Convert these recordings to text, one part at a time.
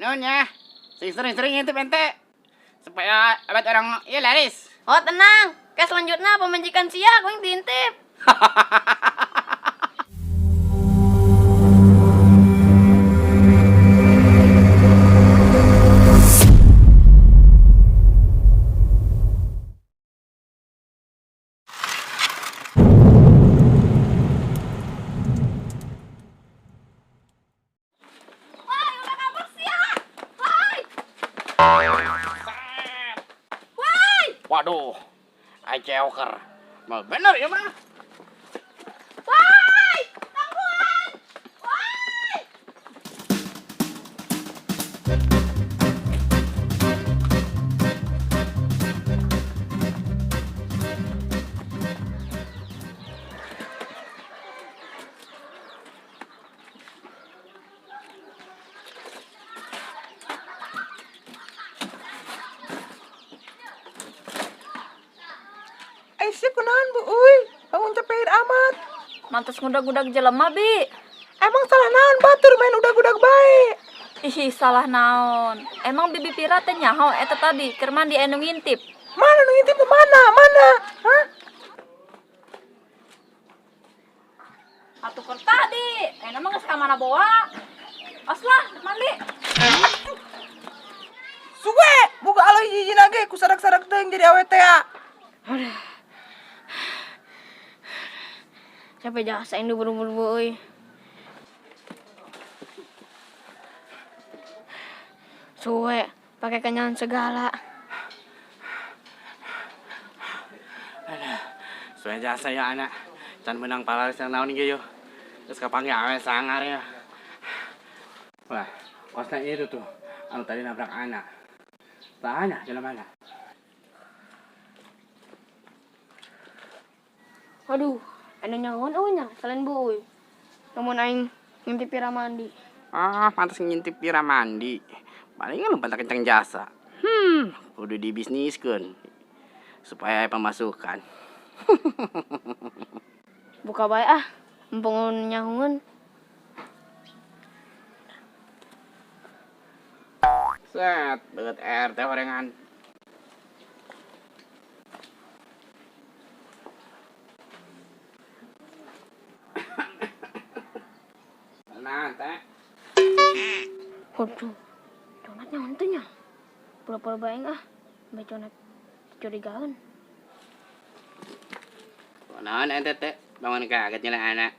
Nuhun ya. Sing sering-sering ngintip ente. Supaya obat orang ya laris. Oh tenang, ke selanjutnya pemajikan sia ku yang diintip. Woi, udah kabur sia. Woi. Woi. Waduh, ai ceoker. Mal bener ya mah. Woi, tangguhan. Woi. Aisyah kunaon Bu Uy, bangun cepet amat. Mantas ngudag-ngudag jelema, Bi. Emang salah naon batur main udag-udag bae. Ih, salah naon. Emang bibi Pira teh nyaho eta tadi keur mandi anu ngintip. Mana nu ngintip tuh mana? Mana? Hah? Atuh keur tadi, enak mah geus ka mana boa. Os lah, mandi. Suwe, buka aloh hiji-hiji ge ku sarak-sarak teuing jadi awe teh. Aduh. Capek jasa ini buru-buru euy. Suwe, pakai kenyalan segala. Aduh, suwe jasa ya anak. Can menang palaris yang naon ge yo. Terus kapanggih awe sangar ya. Wah, kosnya itu tuh. Anu tadi nabrak anak. Tanya, jalan mana? Aduh, anu nyawan euy nya, selain Bu Uy. Namun aing ngintip Pira mandi. Ah, pantas ngintip Pira mandi. Palingan lompat kencang jasa. Kudu dibisniskeun supaya pemasukan. Buka bae ah, mumpung nyahungeun. Set, beut RT horengan. Nah, teh. Waduh, conatnya teh nya. Pura-pura bae ah, bae conat curigaan. Naon ente teh? Bangun kaget nyala anak.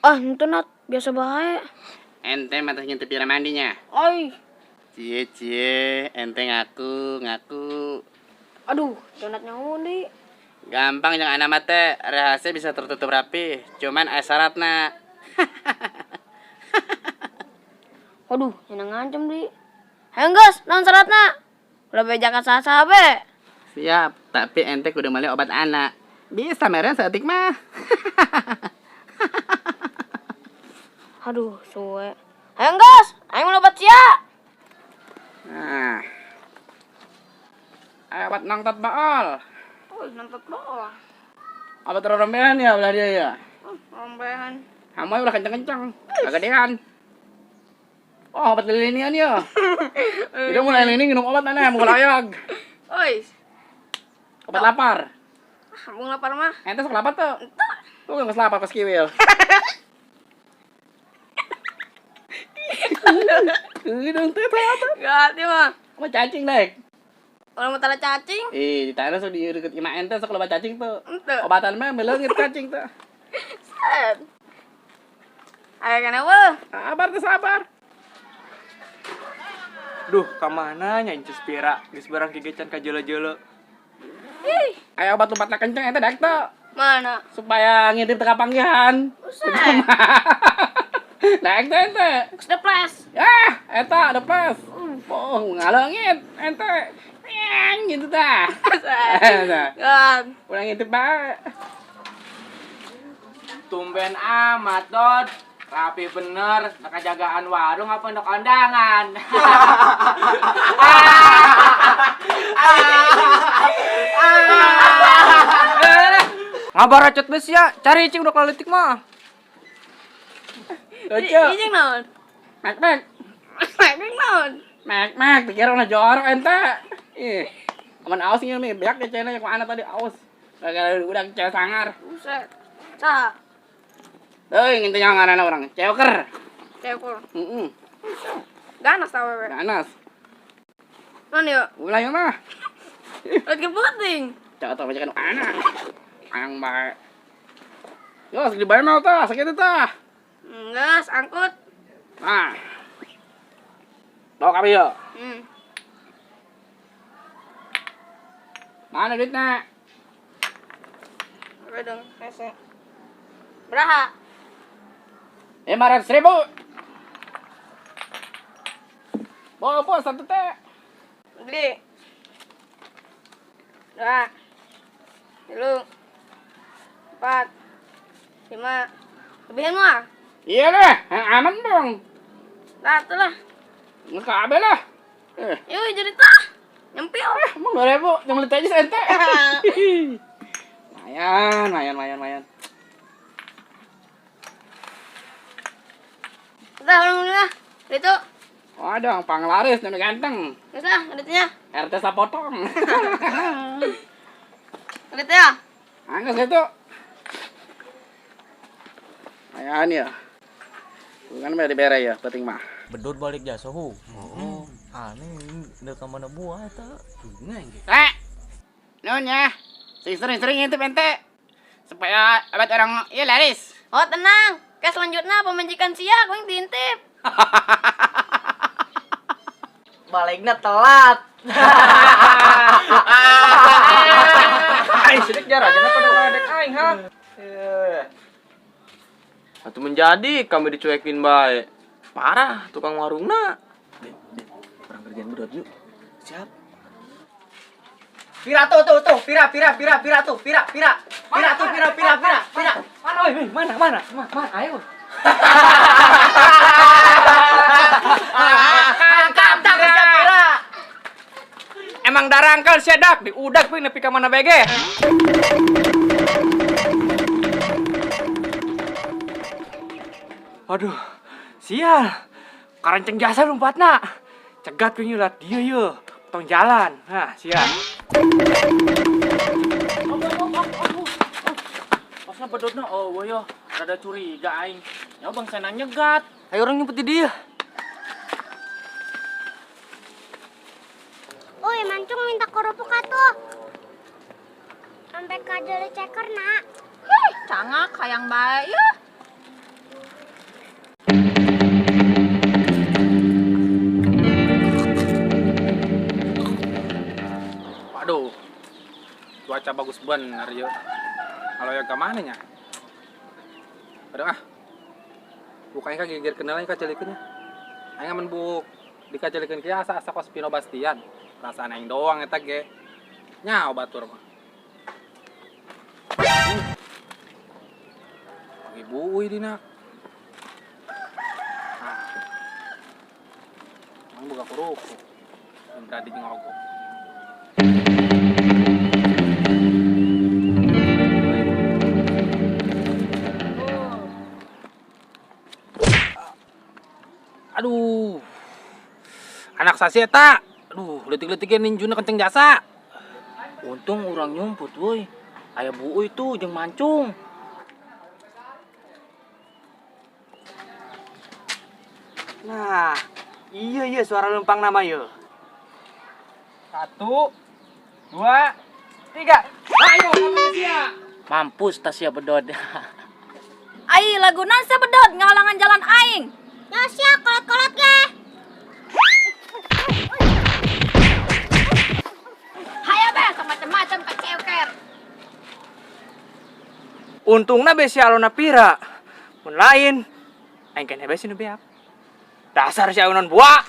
Ah, ente nat, biasa bae. Ente mah teh ngintip Pira mandinya. Ai. Cie cie, ente ngaku, ngaku. Aduh, conat nyaun deui. Gampang jeung anak mah teh, rahasia bisa tertutup rapi, cuman aya syaratna. Waduh, nyeneng ngancem deui. Hayo geus, naon syaratna? Ulah beja ka saha-saha be. Siap, tapi ente kudu meuli obat anak. Bisa meren saeutik mah. Aduh, suwe. Hayo geus, aing meuli obat sia. Nah. Ayo obat nangtat baal. Oh, nangtat baal. Obat rombehan ya belah dia ya. Oh, rombehan. Hamoy ulah kenceng-kenceng, kegedean. Oh, obat lilinian ya. Udah mulai lini minum obat mana, mukul ayag. Oi. Obat lapar. Ah, mau lapar mah. Ente sok lapar tuh. Tuh nggak lapar pas kiwil. Udah teh apa? Gak hati mah. Mau cacing dek. Kalau mau taruh cacing? Ih, di tanah sok di deket imah ente sok loba cacing tuh. Ente. Obatan mah meleungit cacing tuh. Set. Ayo kenapa? Sabar tuh sabar. Duh, kamana nya Inces Pira? Geus barang kigecan ka jelo-jelo. Ih. Ayo obat lompatna kenceng ente dek tuh. Mana? Supaya ngintip teu kapanggihan. Usah. Dek teh ente. Geus deples. Ah, eta deples. Oh, ngaleungit ente. Yang gitu tah. Kan. Ulah ngintip bae. Tumben amat, Dod. Rapi bener, nak jagaan warung apa nak kondangan? Ngabar racet bes ya, cari cing udah kalitik mah. Lucu. Ijing naon? Mek mek. Mek naon? Mek mek dikira ulah jorok ente. Ih. Aman aus ieu mi beak ge cenah ku anak tadi aus. Gara-gara udah cewek sangar. Buset. Saha? Teuing ente nyawa ngaranna urang. Ceoker. Ceoker. Heeh. Ganas tah wewe. Ganas. Non yuk. Ulah ieu mah. Lagi penting. Cak tau kan anak. Ang bae. Yo, segede bae mah tah, sakitu tah. Geus, angkut. Nah. Bawa kami yo. Mana duitnya? Oke dong, rese. Beraha? 500.000. Bawa bos satu teh. Beli. 2, 3, 4, 5. Lebihan mah? Iya deh, yang aman dong. Nah, itulah. Nggak kabel lah. Yuk, jadi tah. Nyempil. Emang 2.000, yang beli aja ente. Lumayan, lumayan, lumayan, lumayan. Udah, udah, udah. Itu. Waduh, panglaris, nenek ganteng. Terus lah, duitnya. RT sapotong. Duitnya. Anggus itu. Lumayan ya. Bukan bayar dibere ya, penting mah. Bedot balik jasa hu. Oh, aneh udah ke mana buah eta. Teh. Nun ya. Sing sering-sering ngintip ente. Supaya abad orang iya laris. Oh, tenang. Ke selanjutnya pemajikan sia aku yang diintip. Baliknya telat. Ai, sidik jarang kenapa pada ngeledek aing, ha? Atau menjadi kami dicuekin bae. Parah tukang warungna. Orang kerjaan bedot yuk. Siap. Pira tuh tuh tuh, pira pira pira pira tuh, pira pira. Pira tuh pira pira pira pira. Mana woi, woi, mana mana? Mana, ayo. Angkat tangan siap pira. Emang darangkal sia dak, diudak kuing nepi ka mana bege. Aduh, sial. Karanceng jasa lompatna. Cegat kuing liat dia ye, potong jalan. Nah, sial. Pasna bedotna oh yo, rada curiga aing. Ya bangsa nyegat. Ayo orang nyumpet di dia. Oi, mancung minta kerupuk atuh. Sampai kajole ceker, nak. Hih, cangak hayang bae ya. Waduh. Cuaca bagus bener yuk. Kalau yang ke mana nya? Aduh ah. Bukanya kan geger kenalnya kacelikannya. Aing aman buk dikacelikan kieu asa-asa kos Pino Bastian. Perasaan aing doang eta ge. Nyawa batur mah. Ibu uy dina. Ah. Emang buka kerupuk. Berarti jeung ogok. Aduh. Anak sasi eta. Aduh, leutik-leutiknya ninjuna kenceng jasa. Untung urang nyumput woi. Aya buuy tuh jeung mancung. Nah, iya iya suara lempang nama yo. 1, 2, 3. Ayo, sia. Mampus tas sia bedot. Ai lagunan sia bedot ngahalangan jalan aing. Ya sia kolot-kolot ge. Hayo be, macam-macam ka ceker. Untungna besi alona pira. Mun lain aing kene besi nu beak. Dasar si aunon buah.